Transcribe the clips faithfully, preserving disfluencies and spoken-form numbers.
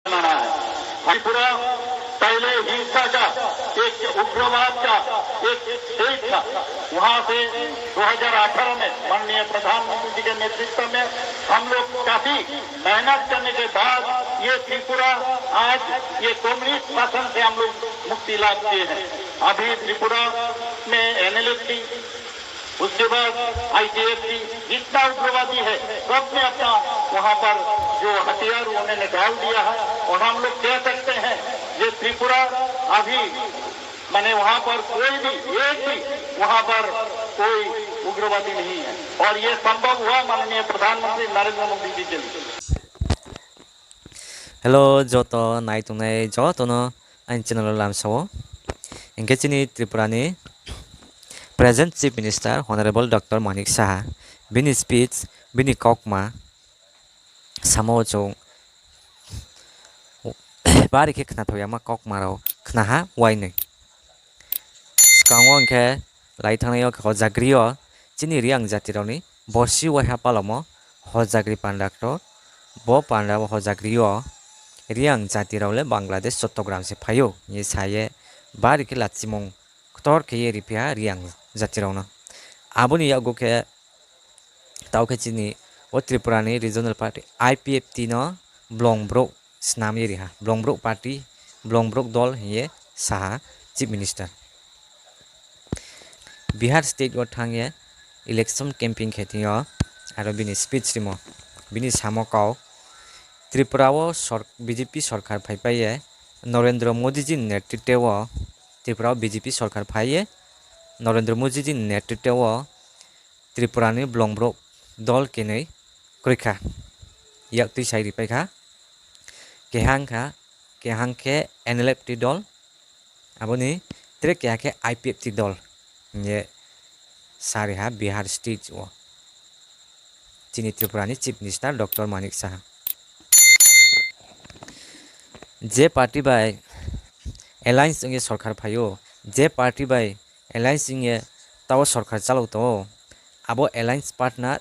बनाना है। त्रिपुरा पहले हिंसा का एक, उग्रवाद का एक स्टेट था। वहां से दो हज़ार अठारह में माननीय प्रधानमंत्री जी के नेतृत्व में हम लोग काफी मेहनत करने के बाद ये त्रिपुरा आज ये कम्युनिस्ट शासन से हम लोग मुक्ति लाभ किए हैं। अभी त्रिपुरा में एनएलएफ की, उसके बाद आईटीएफ की, जितना उग्रवादी है, सबने अपना वहां पर जो हथियार उन्होंने डाल दिया है। और हम लोग कह सकते हैं, ये त्रिपुरा अभी, माने, वहां पर कोई भी, एक भी वहां पर कोई उग्रवादी नहीं है। और ये संभव हुआ माननीय प्रधानमंत्री नरेंद्र मोदी जी के लिए। Hello, joto nai tongnai jotono ani channel o lamsao. Hinkhe chini Tripura ni present Chief Minister Honorable Doctor Manik Saha, bini speech, bini kokma samo chwng bari khe khnathok yama kokma rok khnaha uainwi. Swkango hinkhe lai thangnai o khe hojagri o chini Reang jati rokni borsi uaiha palomo hojagri panda ktor. Bo panda o hojagri o Reang jati rok le Bangladesh Chottogram se phaio hinwi saye bari khe lachimung ktor khe ye riphiya Reang jati rokno. Aboni yago khe tao khe chini o Tripura ni regional party I P F T no blong brok snam ye riha, blong brok party, blong brok dol hinye saha Chief Minister. Bihar state o thang ye election campaign khe tio aro bini speech rimo, bini samo kau Tripura o sor-, B J P sorkar phai pai ye Narendra Modi ji ni netritwe o Tripura o B J P sorkar phai ye Narendra Modi ji ni netritwe o Tripura ni blong brok dol kenwi kwrwi kha, yak twi sai ri pai kha. Kehang kha, kehang khe N L F T dol, aboni tere keha khe I P F T dol hinye sa riha Bihar state o chini Tripura ni Chief Minister Doctor Manik Saha. Je party bai alliance wngye sorkar phaio, je party bai alliance wngye tao sorkar chalok tongo, abo alliance partner,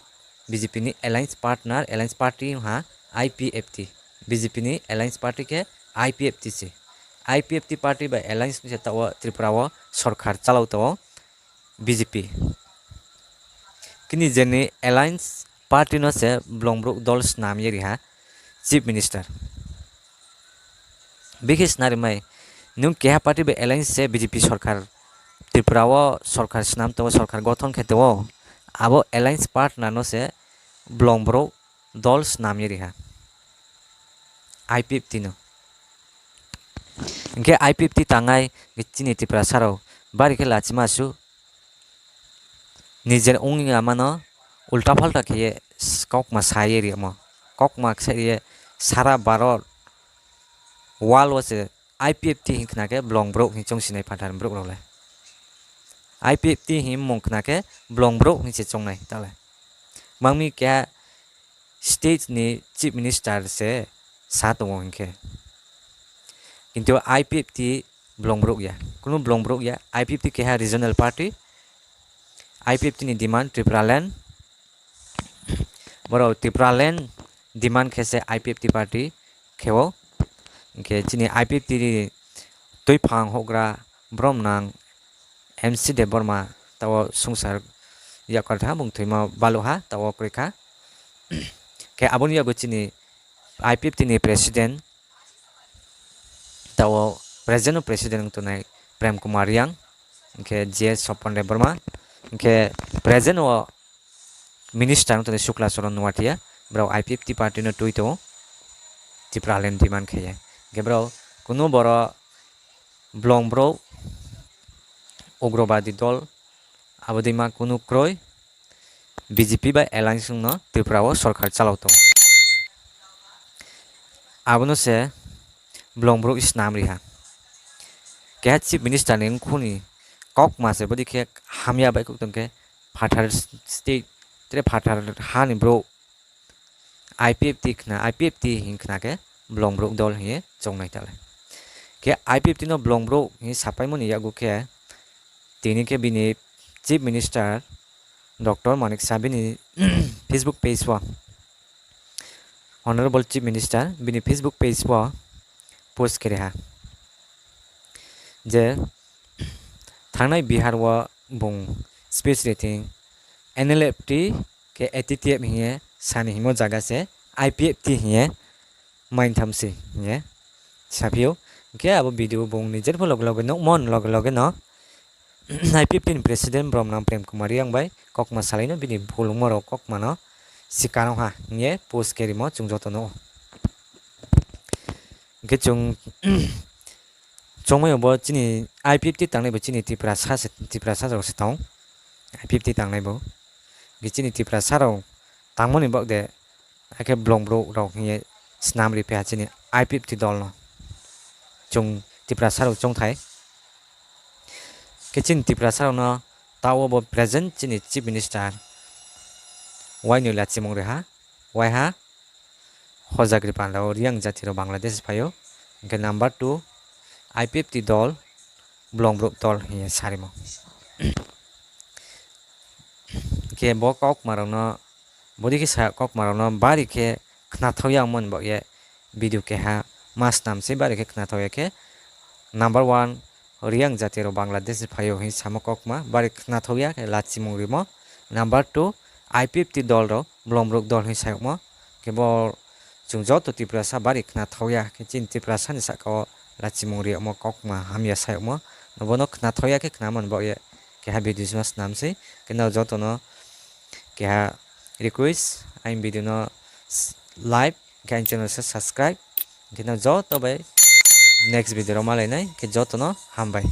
B J P ni alliance partner, alliance party wngkha I P F T. B J P ni alliance party khe I P F T se. I P F T party bai alliance wngse tao Tripura o sorkar chalok tongo B J P. Kini jeni alliance party no se blong brok dol snam ye riha Chief Minister. Bikhe sna rimai, nwng keha party bai alliance se B J P sorkar Tripura o sorkar snam tongo, sorkar gothon khe tongo, abo alliance partner no se blong brok dol snam ye riha I P F T no. Hinkhe I P F T tangnai chini Tripura sarok bari khe lachima su nijer wngya mano ulta phalta khe ye s-, kokma sa ye rimo, kokma sa ye sara Bharat world o se I P F T hinkhna khe blong brok hin chong sinai phatar brok rok le. I P F T hin mung khna khe blong brok hin se chongnai tale. Mangmi khe state ni chief minister se sa tongo hinkhe. Kintu I P F T blong brok ya. Kunu blong brok ya. I P F T keha regional party. I P F T ni demand Tripura land. Borok Tripura land demand khe se I P F T party khe o. Hinkhe chini I P F T ni twi phang hogra brom nang M C Debbarma tao sungsar yakar tha bung thwima balu ha tao kwrwi kha. Khe aboni yago chini I P F T ni president tao present o president wng tongnai Prem Kumar Reang, hinkhe G S Swapan Debbarma, hinkhe present o minister wng tongnai Shukla Charan Noatia, borok I P F T party no twi tongo, Tripura land demand khe ye. Hinkhe borok kunu borok blong brok ugrobadi dol abo dima kunu kroi B J P bai alliance wngno Tripura o sorkar chalok tongo. Abono se blong brok snam riha. Keha chief minister ni wngkhuni kokma se bodi khe hamya bai kok tongkhe phatar state tre phatar hani bro I P F T khna, I P F T hin khna khe blong brok dol hiye chongnai tale. Khe I P F T no blong brok hi sapai mani yago khe tini khe bini chief minister Doctor Manik Saha bini Facebook page o, Honorable Chief Minister bini Facebook page o post khe riha je thangnai Bihar o bung speech ri thing N L F T khe A T T F hiye sani himo jaga se I P F T hiye main tham si hiye saphio. Hingkhe abo video bung ni jerpho loge loge nukmon loge loge no I P F T ni president Bromnang Prem Kumar Reang bai kokma salaino bini bhulwngma rok kokma no sikano ha hiye post khe rimo chwng joto no. Hingkhe chwng chongmani bo chini I P F T tangnai bo chini Tiprasa se, Tiprasa rok se tong. I P F T tangnai bo. Hingkhe chini Tiprasa rok tangmani bok de, hakhe bolong borok rok hiye snam ri phaha chini I P F T dol no. Chwng Tiprasa rok chongthai. Khe chini Tiprasa rok no tao bo present chini Chief Minister wainwi lachimung riha, waiha. Hojagri panda o Reang jati rok Bangladesh phaio. Hingkhe number two I P F T dol, bolong borok dol hiye sarimo. Hingkhe bo kokma rokno, bodi khe sa kokma rokno bari khe khnathokya wngmani bagwi video keha ma snam se bari khe khnathokya khe number one Reang jati rok Bangladesh ni phaio hwnwi samo kokma bari khnathokya khe lachimung rimo. Number two I P F T dol rok bolong borok dol hwnwi sayokmo khe bo chwng joto Tiprasa bari khnathokya khe chini Tiprasa ni saka o lachimung riyokmo kokma hamya sayokmo bono khnathokya khe khnamani bagwi keha video ma snam se khe no jotono keha request aini video no like khe aini channel se subscribe khe no joto bai next video rok ma lainai khe jotono hambai.